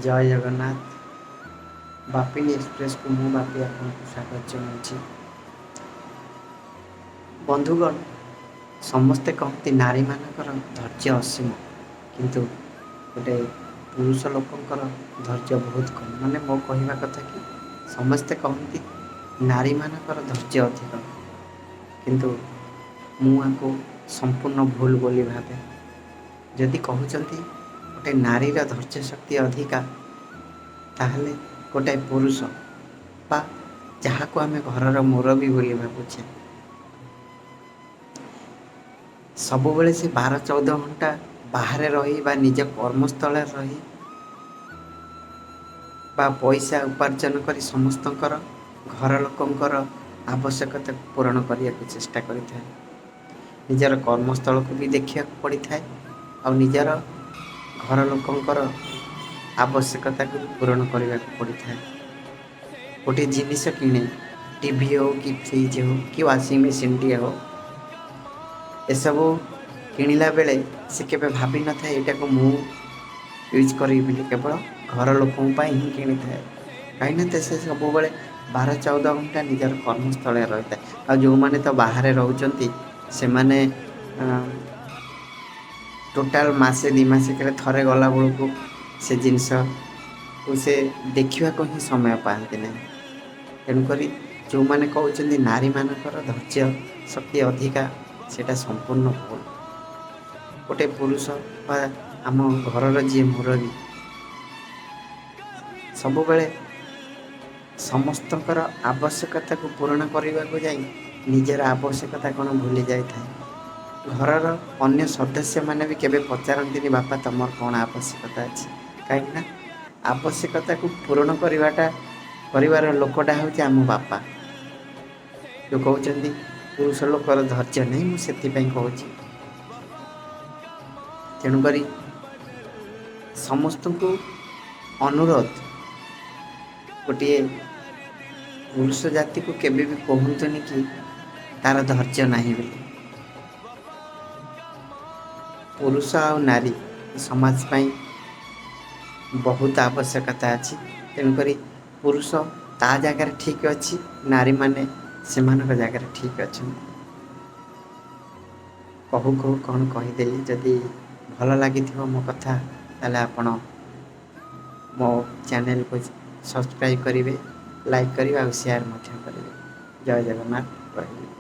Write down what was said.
ଜୟ ଜଗନ୍ନାଥ। ବାପିନୀ ଏକ୍ସପ୍ରେସକୁ ମୁଁ ବାପି ଆପଣଙ୍କୁ ସ୍ୱାଗତ ଜଣାଉଛି। ବନ୍ଧୁଗଣ, ସମସ୍ତେ କହନ୍ତି ନାରୀମାନଙ୍କର ଧୈର୍ଯ୍ୟ ଅସୀମ, କିନ୍ତୁ ଗୋଟେ ପୁରୁଷ ଲୋକଙ୍କର ଧୈର୍ଯ୍ୟ ବହୁତ କମ୍। ମାନେ ମୋ କହିବା କଥା କି ସମସ୍ତେ କହନ୍ତି ନାରୀମାନଙ୍କର ଧୈର୍ଯ୍ୟ ଅଧିକ, କିନ୍ତୁ ମୁଁ ଆକୁ ସମ୍ପୂର୍ଣ୍ଣ ଭୁଲ ବୋଲି ଭାବେ। ଯଦି କହୁଛନ୍ତି ଗୋଟେ ନାରୀର ଧୈର୍ଯ୍ୟ ଶକ୍ତି ଅଧିକା, ତାହେଲେ ଗୋଟାଏ ପୁରୁଷ ବା ଯାହାକୁ ଆମେ ଘରର ମୁରବୀ ବୋଲି ଭାବୁଛେ, ସବୁବେଳେ ସେ 12-14 ଘଣ୍ଟା ବାହାରେ ରହି ବା ନିଜ କର୍ମସ୍ଥଳରେ ରହି ବା ପଇସା ଉପାର୍ଜନ କରି ସମସ୍ତଙ୍କର ଘର ଲୋକଙ୍କର ଆବଶ୍ୟକତାକୁ ପୂରଣ କରିବାକୁ ଚେଷ୍ଟା କରିଥାଏ। ନିଜର କର୍ମସ୍ଥଳକୁ ବି ଦେଖିବାକୁ ପଡ଼ିଥାଏ ଆଉ ନିଜର ଘର ଲୋକଙ୍କର ଆବଶ୍ୟକତାକୁ ବି ପୂରଣ କରିବାକୁ ପଡ଼ିଥାଏ। ଗୋଟିଏ ଜିନିଷ କିଣେ, ଟିଭି ହେଉ କି ଫ୍ରିଜ୍ ହେଉ କି ୱାସିଂ ମେସିନ୍ଟିଏ ହେଉ, ଏସବୁ କିଣିଲା ବେଳେ ସେ କେବେ ଭାବିନଥାଏ ଏଇଟାକୁ ମୁଁ ୟୁଜ୍ କରିବି ବୋଲି, କେବଳ ଘର ଲୋକଙ୍କ ପାଇଁ ହିଁ କିଣିଥାଏ। କାହିଁକିନା ସେ ସବୁବେଳେ 12-14 ଘଣ୍ଟା ନିଜର କର୍ମସ୍ଥଳରେ ରହିଥାଏ। ଆଉ ଯେଉଁମାନେ ତ ବାହାରେ ରହୁଛନ୍ତି, ସେମାନେ ଟୋଟାଲ୍ ମାସେ 2 ମାସକରେ ଥରେ ଗଲାବେଳକୁ ସେ ଜିନିଷକୁ ସେ ଦେଖିବାକୁ ହିଁ ସମୟ ପାଆନ୍ତି ନାହିଁ। ତେଣୁକରି ଯେଉଁମାନେ କହୁଛନ୍ତି ନାରୀମାନଙ୍କର ଧୈର୍ଯ୍ୟ ଶକ୍ତି ଅଧିକା, ସେଇଟା ସମ୍ପୂର୍ଣ୍ଣ ଭୁଲ। ଗୋଟେ ପୁରୁଷ ବା ଆମ ଘରର ଯିଏ ମୁରବୀ, ସବୁବେଳେ ସମସ୍ତଙ୍କର ଆବଶ୍ୟକତାକୁ ପୂରଣ କରିବାକୁ ଯାଇ ନିଜର ଆବଶ୍ୟକତା କ'ଣ ଭୁଲି ଯାଇଥାଏ। ଘରର ଅନ୍ୟ ସଦସ୍ୟମାନେ ବି କେବେ ପଚାରନ୍ତିନି, ବାପା ତୁମର କ'ଣ ଆବଶ୍ୟକତା ଅଛି? କାହିଁକିନା ଆବଶ୍ୟକତାକୁ ପୂରଣ କରିବାର ଲୋକଟା ହେଉଛି ଆମ ବାପା। ଯେଉଁ କହୁଛନ୍ତି ପୁରୁଷ ଲୋକର ଧୈର୍ଯ୍ୟ ନାହିଁ, ମୁଁ ସେଥିପାଇଁ କହୁଛି। ତେଣୁକରି ସମସ୍ତଙ୍କୁ ଅନୁରୋଧ, ଗୋଟିଏ ପୁରୁଷ ଜାତିକୁ କେବେ ବି କୁହନ୍ତୁନି କି ତାର ଧୈର୍ଯ୍ୟ ନାହିଁ ବୋଲି। ପୁରୁଷ ଆଉ ନାରୀ ସମାଜ ପାଇଁ ବହୁତ ଆବଶ୍ୟକତା ଅଛି। ତେଣୁକରି ପୁରୁଷ ତା ଜାଗାରେ ଠିକ୍ ଅଛି, ନାରୀମାନେ ସେମାନଙ୍କ ଜାଗାରେ ଠିକ୍ ଅଛନ୍ତି। କହୁ କହୁ କ'ଣ କହିଦେଲି। ଯଦି ଭଲ ଲାଗିଥିବ ମୋ କଥା, ତାହେଲେ ଆପଣ ମୋ ଚ୍ୟାନେଲକୁ ସବସ୍କ୍ରାଇବ୍ କରିବେ, ଲାଇକ୍ କରିବେ ଆଉ ସେୟାର ମଧ୍ୟ କରିବେ। ଜୟ ଜଗନ୍ନାଥ। ରହିଲି।